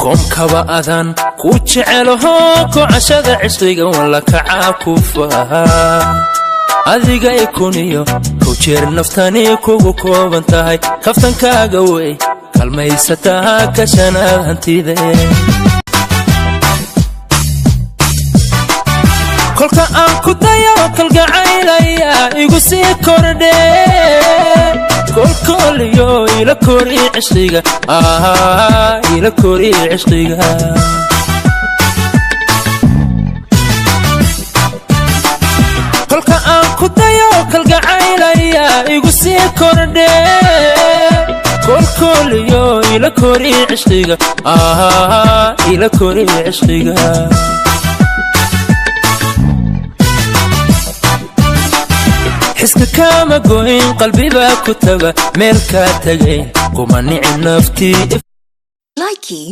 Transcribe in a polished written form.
Koomkaba adaan ku jecelaho, kocashada cishqiga walla kacaa ku faha. Adiga i kuniyo kow jeer naftani kugu kooban tahay, kaftankaaga wey kalmaysataa kashanaad hantide. Kolka aan ku dayo kalgacaylaya igu sii kordhe, kolkooliyo ila kori cishqiga, ila kori cishqiga. Kolka aan ku dayo kalgacaylaya igu sii kordhe, kolkooliyo ila kori cishqiga, ila kori cishqiga. Xiska kaama goyn, qalbibaa ku taga meel kaa tagay, kuma nicin naftii. Likey.